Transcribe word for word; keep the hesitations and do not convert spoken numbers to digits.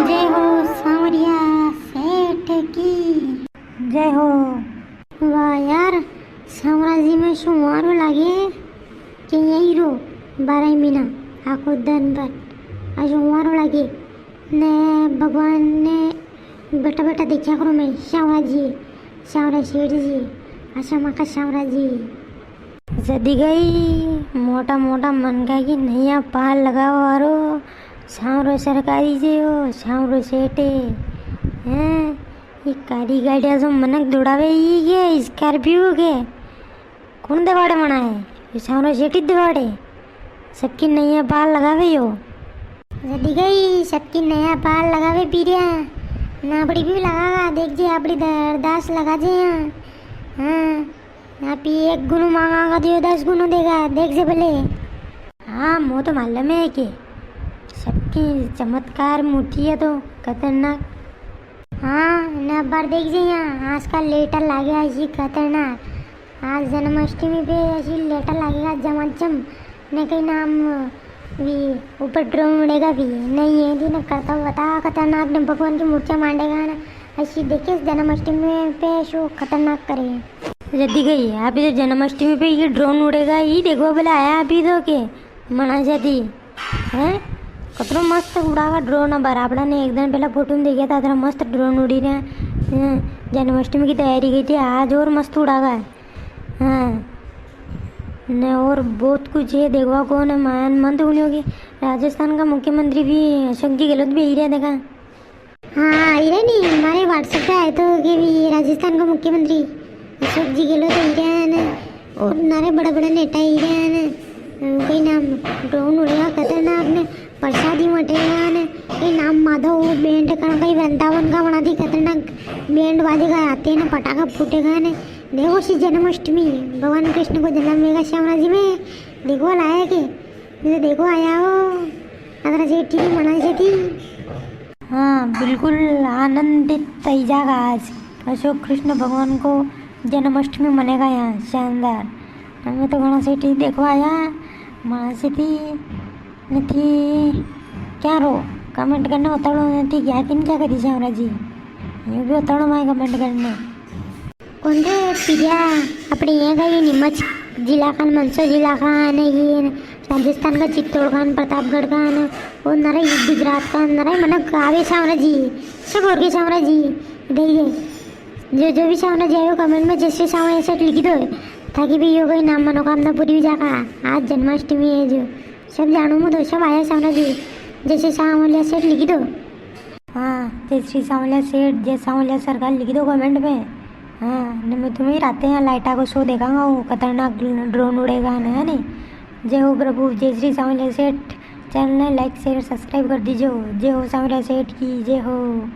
जय हो सांवरिया सेठ की। जय हो। वाह यार, सांवरा जी में सुवारो लागे कि यही रो बारह महीना आखो दिन भर आज सुवारो लागे ने भगवान ने बेटा बेटा देखा करो मैं सांवरा जी, सांवरा सेठ जी, आशा माँ का सांवरा जी। जदी गई मोटा मोटा मनका की नैया पार लगावा वारो सांवरो सरकारी जे हो, सांवरो सेठ है। हैं, ये कारी गाड़िया जो मनक दौड़ावे, ये के स्कॉर्पियो के? कौन दबाड़े मना है? ये सांवरो सेठ ही दबाड़े। सबकी नैया पार लगावे यो। जदी गई सबकी नैया पार लगावे पीरिया। ना आपड़ी भी लगावा, देख जे आपड़ी द-, अरदास लगा जे यहाँ। हाँ। ना पी एक गुनो मांगा दियो, दस गुनो देगा, देख जे भले। हाँ, मो तो मालूम है कि सबकी चमत्कार मूर्ति है तो खतरनाक। हाँ, ने अबार देख जे यहाँ, आजकल लेटर लागे ऐसी खतरनाक। आज जन्माष्टमी पे ऐसी लेटर लागेगा जमाजम। ने कई नाम भी ऊपर ड्रोन उड़ेगा भी। नहीं, ये दिन करता बता खतरनाक ने भगवान की मूर्तियाँ मांडेगा ना। ऐसी देखे जन्माष्टमी पे शो खतरनाक करे। जदी गई, अभी तो जन्माष्टमी पे ये ड्रोन उड़ेगा, ये देखवा भला आया अभी तो के मना जदी, हैं? कतरो मस्त उड़ावा ड्रोन। अबार आपड़ा ने एक दिन पहला फोटो में देखा था, अतरा मस्त ड्रोन उड़ी रहा है। हैं? जन्माष्टमी की तैयारी की थी, आज और मस्त उड़ावा है। हाँ, ने और बहुत कुछ है देखवा को ने। मान मन तो सुनियो कि राजस्थान का मुख्यमंत्री भी अशोक जी गहलोत भी आई रहे देखा। हाँ, आई रहे नी, हमारे WhatsApp पे आए तो कि भी राजस्थान का मुख्यमंत्री अशोक जी गहलोत आई रहे हैं ने, और नारे बड़ा बड़ा नेता आई रहे हैं ने। अ, कई नाम ड्रोन उड़ेगा खतरनाक ने, प्रसादी बटेगा ने, कई नाम माधव बैंड का, कई वृंदावन का बना दी खतरनाक बैंड बाजेगा, आते ने पटाखा फूटेगा ने। देखो सी जन्माष्टमी, भगवान कृष्ण को जन्म वेगा श्यामला जी में। देखो लाया के, ये तो देखो आया हो, अगर सेठ जी मना से थी। हाँ, बिल्कुल आनंदित थी जागा आज। अशोक कृष्ण भगवान को जन्माष्टमी मनेगा यहाँ शानदार। हमें तो घणा सेठ जी देखवा आया, मना से थी। नथी क्या रो, comment करने उतावलो नथी क्या, किन क्या करी श्यामला जी? यूं भी उतावलो माय comment करने। कौन रे पिरिया, अपने ये गई नीमच जिला खान, मंदसौर जिला खान, ये राजस्थान का चित्तौड़ खान, प्रतापगढ़ खान, और नरा ये गुजरात का, नरा मनक आवे श्यामला जी, सब और के श्यामला जी, दे दे। जो, जो भी श्यामला जी आयो comment में जय श्री सांवलिया सेठ लिखी दो, ताकि भी यो कोई नाम मनोकामना पूरी हुई जागा। आज जन्माष्टमी है जो, सब जानू मु तो सब आया श्यामला जी, जय श्री सांवलिया सेठ लिखी दो। हाँ, जय श्री सांवलिया सेठ, जय सांवलिया सरकार लिखी दो comment में। हाँ, ने मैं तुम्हें राते यहाँ लाइटा को show देखांगा, वो खतरनाक ड्रोन उड़ेगा ना, है नी? जय हो प्रभु, जय श्री सांवलिया सेठ। Channel ने like, share, subscribe कर दीजिए। जय हो सांवलिया सेठ की, जय हो।